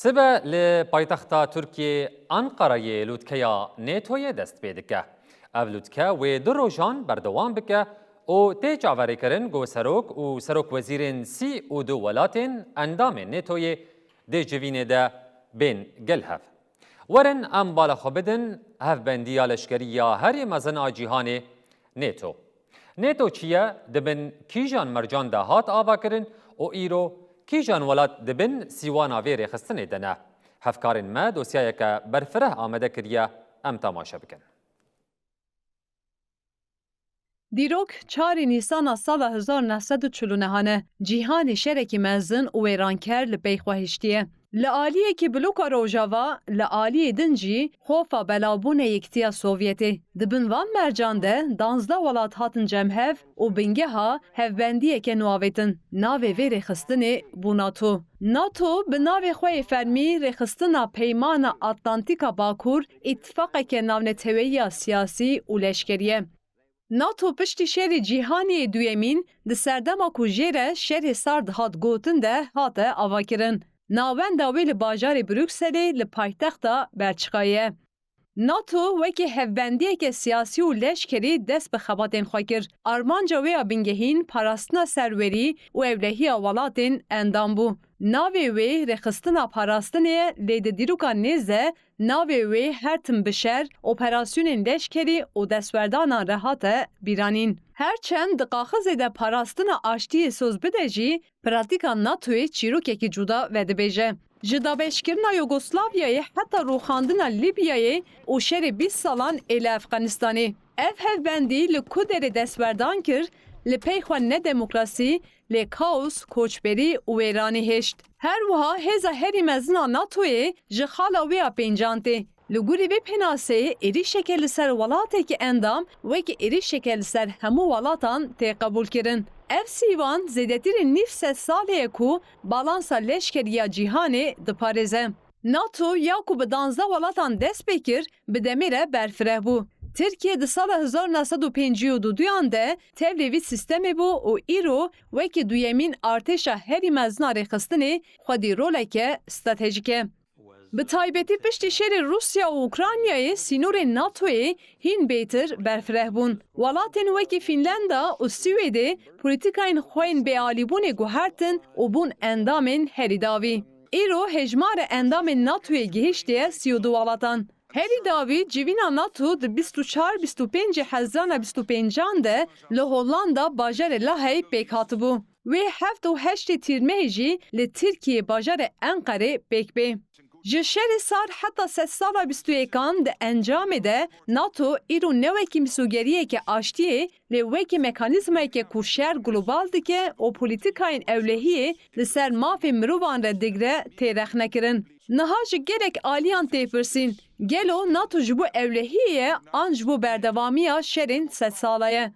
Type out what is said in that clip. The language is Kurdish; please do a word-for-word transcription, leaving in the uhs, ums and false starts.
Sibe li paytexta Tirkiyê Anqarayê lûtkeya nêtoyê dest pê dike. Ev lûtke wê du rojan berdewam bike û tê çaverêkirin ku serok wezîrên sî û du welatên endamên nêtoyê dê civînê de bên gel hev. Werin em bala xwe bidin hevbendiya leşkerî ya herî mezin a cîhanê, nêto. Nêto çi ye, di bin kîjan mercan de hat avakirin û îro kîjan welat di bin sîwana vê rêxistinê de ne? Hevkarên me dosyayeke berfireh amade kiriye, em temaşe bikin. Dîrok çarê Nîsana sala hezar neh sed û çil û neh e. Cîhanê şerekî mezin û wêranker li pey xwe hiştiye. Li aliyekî bloka Rojava, li aliyê din jî xofa belabûnê Yekitiya Sovyetê. Di bin van mercan de danzdeh welat hatin cem hev û bingeha hevbendiyeke nû avêtin. Navê vê rêxistinê bû nato. Nato bi navê xwe yê fermî Rêxistina Peymana Atlantîka Bakur, îtifaqeke navneteweyî ya siyasî û leşkerî ye. nato piştî Şerê Cîhanî yê Duyemîn di serdema ku jê re Şerê Sard hat gotin de hate avakirin. Navenda wê li bajarê Brukselê li paytexta Belçikayê ye. nato wekî hevbendiyeke siyasî û leşkerî dest bi xebatên xwe kir. Armanca wê ya bingehîn parastina serwerî û ewlehiya welatên endam bû. Navê wê rêxistina parastinê ye, lê di dîroka nêz de navê wê her tim bi şer, operasyonên leşkerî û destwerdanan re hate bîranîn. Her çend di qaxizê de parastina aştiyê soz bide jî, pratîka natoyê çîrokekî cuda vedibêje. Ji dabeşkirina Yugoslavyayê heta rûxandina Lîbyayê û şerê bîst salan ê li Efxanistanê. Ev hevbendî li ku derê destwerdan kir, li pey xwe ne demokrasî, lê kaos, koçberî û wêranî hişt. Her wiha hêza herî mezin a natoyê ji xala wê ya pêncan tê. Li gorî vê pênaseyê êrîşeke li ser welatekî endam wekî êrîşeke li ser hemû welatan tê qebûlkirin. Ev sîvan zêdetirî nîv sed salê ye ku balansa leşkerî ya cîhanê diparêze. nato ya ku bi danzdeh welatan dest pê kir, bi demê re berfireh bû. Tirkiye di sala hezar neh sed û pêncî û duduyan de tevlê vî sîstemê bû û îro wekî duyemîn artêşa herî mezin a rêxistinê xwedî roleke stratejîk e. Bi taybetî piştî şerê Rûsya û Ukraynayê sînorên natoyê hîn bêtir berfireh bûn. Welatên wekî Fînlenda û Swêdê polîtîkayên xwe yên bêalîbûnê guhertin û bûn endamên herî dawî. Îro hejmara endamên natoyê gihiştiye sî û du welatan. Herî dawî civîna nato di bîst û çar bîst û pêncê Hezirana bîst û pêncan de li Hollanda bajarê Lahey pêk hatibû. Wê heft û heştê Tîrmehê jî li Tirkiyê bajarê Enqerê pêk bê. Ji şerê sar heta sedsala bîst û yekan di encamê de nato îro ne wekî mîsogeriyeke aştiyê, lê wekî mekanîzmayeke ku şer global dike û polîtîkayên ewlehiyê li ser mafê mirovan re digre tê rexnekirin. Niha ji gelek aliyan tê pirsîn, gelo nato ji bo ewlehiyê ye an ji bo berdewamiya şerên sedsala ye?